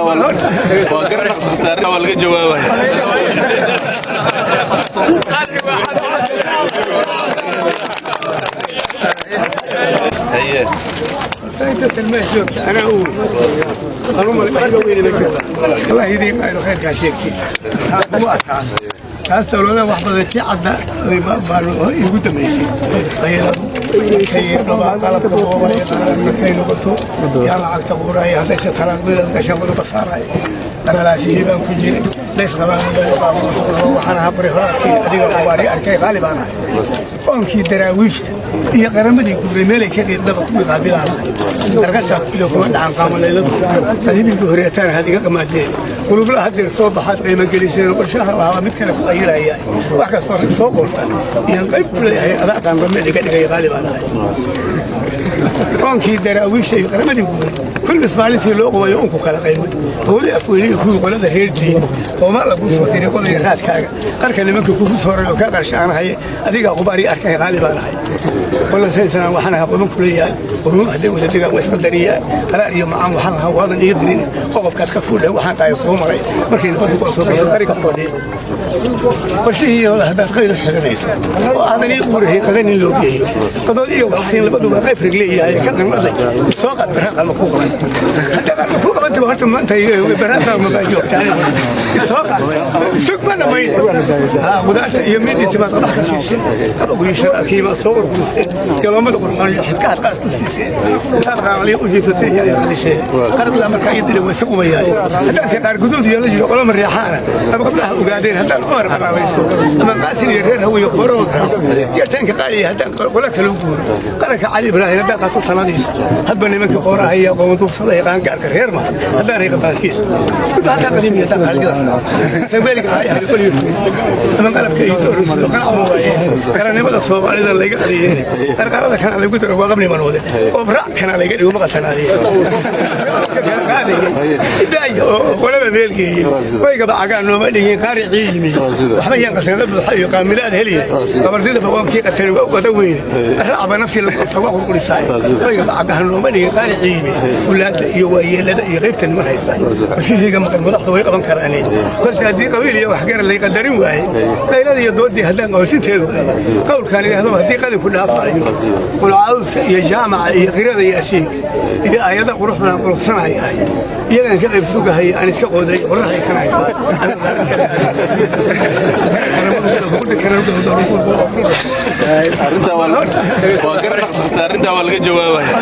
Waa garnaqsatay, arrintaa waa laga jawaabaya. Haye. Inta tilmaas joogta anaa u weyn, anu male wax ka weyni ma jiro. Allah idiin qaylo, khayrkaa sheegtay taas waa taas dawladaha wax badan tii cadda baan igu dambaysay. Qayradu markay dhabaa qalabka boobaya qaaran, markay noqoto yaa lacagta quuraya, haddayse talaaqdida gashan wadu basaaraya. Qaralaasihii baan ku jiray, lays qabaan qaabqosocdaba. Waxaan ahaa bari horaadkii adiga qubaari arkay, qaali baan ahay. Oonkii Daraawiishta iyo qaramadii guuray meelay ka qiiqdaba kuwii qaabilaan ahay. Qarqashaa kilo kuma dhacan qaamaleyladu qadiimiga horeetaan had iga qamaadeen. Qulubla hadeer soo baxaad qiimo geliseen, qorshaha lahaa mid kale ku qayilaya. Wax kastoo rag soo qoorta iyaan qayb ku leeyahay, adaa qaanqameed iga dhigay, qaali baan ahay. Oonkii Daraawiisha iyo qaramadii guuray kulmis maalintii loo qubayo unku kala qaymay. Qowli Afweyniga kuwii qolada reer diin qooma lagu soo diray qodaya raadkaaga qarka nimanka kugu sooray oo kaa qarshaanahaye, adigaa qubaari arkay, qaali baan ahay. Qola saysanaan waxaan ahaa qoman kula yaal quruun hadday wada degaan waa isqadariyaan. Qaraar iyo macaan waxaan ahaa waadan iyo dirin qoqobkaad ka fuudhay. Waxaan qaaya soo maray markay nabaddu koo soo gasho qariga fadhiya. Qorshihii haddaad qaydu xiranayso oo aadan ii quurahay qadan in loo geeyo qadood iyo waxsiin labaduba qayb rag leeyahay ka qanladay. Soo qaad baraan qalma kuu qaban, hadda qalma kuu qabantaba. Horta maanta baraan qalma baa joogtaa, soo qaad, sug ma dhamayn. Qudaarta iyo midii timaad qabax ka siiseen, qabaguyo sharaabkiimaad soo urguriseen, galoomada qurxoon iyo xidka hadqaas ku siiseen. Intaad qaanaliyo u jiifsateen yaa qadiseen qaradlaa markaa ii dilay wayse qumayaay. Haddaanse qaar guduud iyo la jiro qolama reexaana ama qablaha ogaadeen, haddaan Cumar qaraabayso ama Qaasin iyo reer Hawiye qubarood raaco, jartaanka qaaliya haddaan qola kala guuro, qaranka Cali Ibraahim haddaan qaato taladiisa, hadba nimanka qoorahaya qoomaduufsada ee qaangaarka reer maha haddaan reeqa baankiisa kulba haddaan qadiimiya haddaan qaaligada raaco qoliyo ama qalabka iyo dooraysido qanacma waaye. Qarannimada Soomaalida layga qadiyeene, qarqarada kana laygu daro waa qabni manoode, oobrac kana layga dhigo maqatanaadiye kala qaadayay idaaya oo qolaba meelgeeyey waygaba cagaan nooma dhigin qaaricii yimi. Waxba yaan qasnada buuxa iyo qaamilaad heliye, qabardida baqoonkii qatay waa qada weyne, racba naftii lagu qabta waa qurqurisaay. Waygaba cagaha nooma dhigin qaaricii yimi. Ulaada iyo waayeelada iyo qaybta niman haysta qorshihiiga maqan madaxda way qaban karaane. Kolse haddii qabiil iyo waxgara lay qadarin waaye, qaylada iyo doodii haddaan qabatinteedu waaye, qowlkaan idhaahdaba haddii qalinku dhaafaayo, qulcaawdka iyo jaamaca iyo qirada Yaasiinka iyo aayada quruxdan quruxsanayahay iyagaan ka qayb sugahaya, aan iska qooday qoraxay kanay. Arrintaa waa garnaqsatay, arrintaa waa laga jawaabaya.